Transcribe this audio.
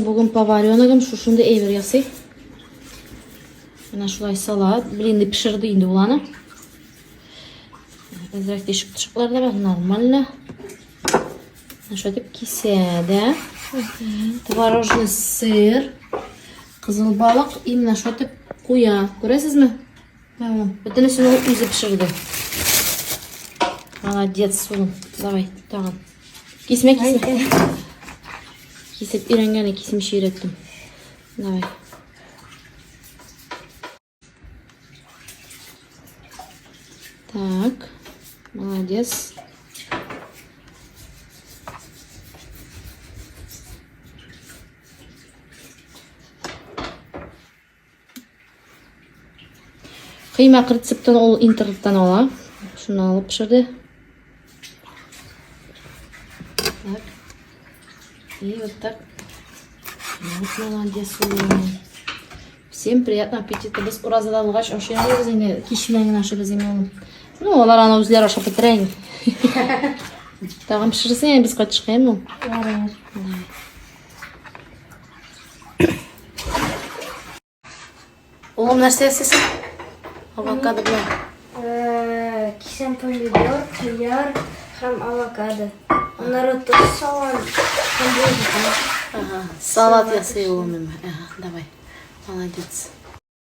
Бүген повареногым шушындый әйбер ясый. Менә шулай салат, блинны пешерде инде ул аны. Әзрәк тишек тышыклар да бар, нормально. Менә шулай итеп кисә дә. Творожный сыр, кызыл балык и менә шулай итеп куя. Күрәсезме? Бөтенесен ул үзе пешерде. Молодец, улым. Давай, тагын. Кисмә, кисмә. Кисеп өйрәнгәне кисмичә өйрәттем. Давай. Так, молодец. Кыймак рецептын ул интернеттан ала. Шуны алып пешерде. Так. И вот так. Вот молодец улым. Всем приятного аппетита. Без уразада булгач ашый алмыйбыз инде. Кич белән генә ашыйбыз инде улым. Ну, алар аны үзләре ашап бетерә инде. Тагын пешерсең, без кайтышка инде ул. Ярар. Улым, нәрсә ясыйсың? Авокадо белән. Э, Кисәм помидор, кыяр һәм авокадо. Аннары тоз салам һәм болгатам. Ага, салат ясый улым. Ага, давай. Молодец.